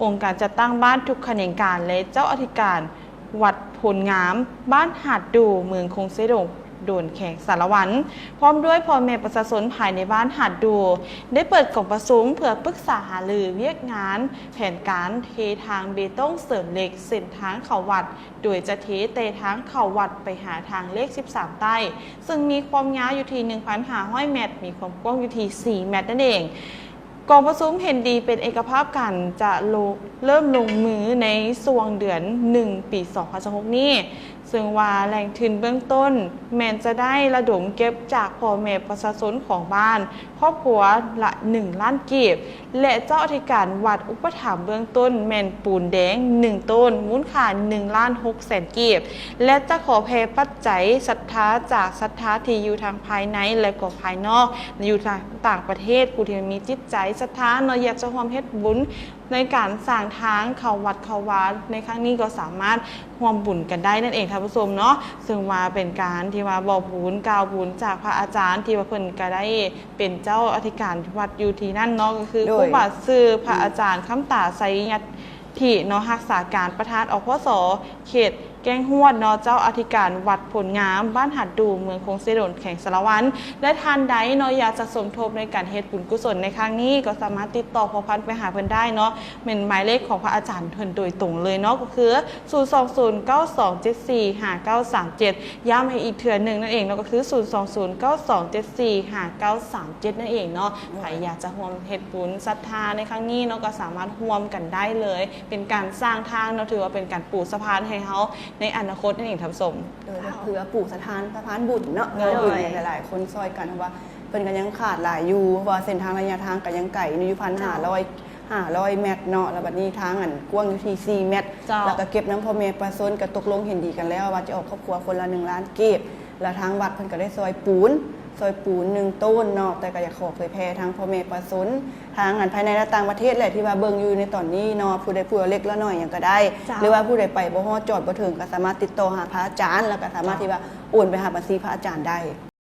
ອົງການຈັດຕັ້ງບ້ານທຸກຂະແໜງການ ແລະ ເຈົ້າອະທິການວັດໂພນງາມ ບ້ານຫາດດູ່ ເມືອງຄົງເຊໂດນ ແຂວງສາລະວັນ ພ້ອມດ້ວຍພໍ່ແມ່ປະຊາຊົນພາຍໃນບ້ານຫາດດູ່ ໄດ້ເປີດກອງປະຊຸມເພື່ອປຶກສາຫາລືວຽກງານແຜນການເທທາງເບຕົງເສີມເຫຼັກເສັ້ນທາງເຂົ້າວັດ ໂດຍຈະເທແຕ່ທາງເຂົ້າວັດໄປຫາທາງເລກສິບສາມໃຕ້ ເຊິ່ງມີຄວາມຍາວຢູ່ທີ່ໜຶ່ງພັນຫ້າຮ້ອຍແມັດ, ມີຄວາມກວ້າງຢູ່ທີ່ສີ່ແມັດນັ້ນເອງ. ກອງປະຊຸມເຫັນດີເປັນເອກະພາບກັນ ຈະລົງ ເລີ່ມລົງມືໃນຊ່ວງເດືອນໜຶ່ງ ປີສອງພັນຊາວຫົກນີ້ ເຊິ່ງວ່າແຫຼ່ງທຶນເບື້ອງຕົ້ນແມ່ນຈະໄດ້ລະດົມເກັບຈາກພໍ່ແມ່ປະຊາຊົນຂອງບ້ານ ຄອບຄົວລະໜຶ່ງລ້ານກີບ ແລະ ເຈົ້າອະທິການວັດອຸປະຖຳເບື້ອງຕົ້ນແມ່ນປູນແດງໜຶ່ງໂຕນ ມູນຄ່າໜຶ່ງລ້ານຫົກແສນກີບ ແລະ ຈະຂໍແຜ່ປັດໄຈສັດທາຈາກສັດທາທີ່ຢູ່ທາງພາຍໃນ ແລະ ກໍພາຍນອກ ຢູ່ທາງຕ່າງປະເທດ ຜູ້ທີ່ມີຈິດໃຈສັດທາເນາະ ຢາກຈະຮ່ວມເຮັດບຸນ ໃນການສ້າງທາງເຂົ້າວັດເຂົ້າວາໃນຄັ້ງນີ້ ກໍສາມາດຮ່ວມບຸນກັນໄດ້ນັ້ນເອງທ່ານຜູ້ຊົມເນາະ. ເຊິ່ງວ່າເປັນການທີ່ວ່າບອກບຸນກ່າວບຸນຈາກພະອາຈານ ທີ່ວ່າເພິ່ນກະໄດ້ເປັນເຈົ້າອະທິການວັດຢູ່ທີ່ນັ້ນເນາະ ກໍຄື ໂດຍ ຄູບາຊື່ພະອາຈານຄຳຕາ ໄຊຍະທິເນາະ ຮັກສາການປະທານ ອພສ ເຂດແກ້ງຮວດເນາະ ເຈົ້າອະທິການວັດໂພນງາມ ບ້ານຫາດດູ່ ເມືອງຄົງເຊໂດນ ແຂວງສາລະວັນ ແລະ ທ່ານໃດເນາະ ຢາກຈະສົມທົບໃນການເຮັດບຸນກຸສົນໃນຄັ້ງນີ້ ກໍສາມາດຕິດຕໍ່ພົວພັນໄປຫາເພິ່ນໄດ້ເນາະ ແມ່ນໝາຍເລກຂອງພະອາຈານເພິ່ນໂດຍຕົງເລີຍເນາະ ກໍຄື ສູນສອງສູນ ເກົ້າສອງເຈັດສີ່ ຫ້າເກົ້າສາມເຈັດ ຢ້ຳໃຫ້ອີກເທື່ອໜຶ່ງນັ້ນເອງເນາະ ກໍຄື ສູນສອງສູນ ເກົ້າສອງເຈັດສີ່ ຫ້າເກົ້າສາມເຈັດ ນັ້ນເອງເນາະ. ໂດຍ ໃຜຢາກຈະຮ່ວມເຮັດບຸນສັດທາໃນຄັ້ງນີ້ເນາະ ກໍສາມາດຮ່ວມກັນໄດ້ເລີຍ ເປັນການສ້າງທາງເນາະ ຖືວ່າເປັນການປູສະພານໃຫ້ເຮົາໃນອະນາຄົດນັ້ນເອງທ່ານຜູ້ຊົມ. ໂດຍ ເຈົ້າ ກໍຄືວ່າປູສະພານ ສະພານບຸນເນາະ ໂດຍ ງານບຸນຫຼາຍໆຄົນຊ່ອຍກັນ ເພາະວ່າເພິ່ນກໍຍັງຂາດຫຼາຍຢູ່ ເພາະວ່າເສັ້ນທາງໄລຍະທາງກໍຍັງໄກຢູ່ ຢູ່ພັນຫ້າຮ້ອຍ ເຈົ້າ ຫ້າຮ້ອຍແມັດເນາະ ແລ້ວບັດນີ້ທາງອັນກວ້າງຢູ່ທີ່ສີ່ແມັດ ເຈົ້າ ແລ້ວກໍເກັບນຳພໍ່ແມ່ປະຊາຊົນ ກໍຕົກລົງເຫັນດີກັນແລ້ວວ່າຈະອອກຄອບຄົວຄົນລະໜຶ່ງລ້ານກີບ ແລ້ວທາງວັດເພິ່ນກໍໄດ້ຊ່ອຍປູນ ຊ່ອຍປູນໜຶ່ງໂຕນເນາະ ແຕ່ກໍຢາກຂໍເຜີຍແຜ່ທາງພໍ່ແມ່ປະຊາຊົນ ທາງອັນພາຍໃນ ແລະ ຕ່າງປະເທດແຫຼະ ທີ່ວ່າເບິ່ງຢູ່ໃນຕອນນີ້ເນາະ ຜູ້ໃດຜູ້ເລັກລະໜ້ອຍຫຍັງກໍໄດ້ ເຈົ້າ ຫຼືວ່າຜູ້ໃດໄປບໍ່ຮອດ ຈອດບໍ່ເຖິງ ກໍສາມາດຕິດຕໍ່ຫາພະອາຈານ ແລ້ວກໍສາມາດ ເຈົ້າ ທີ່ວ່າໂອນໄປຫາບັນຊີພະອາຈານໄດ້.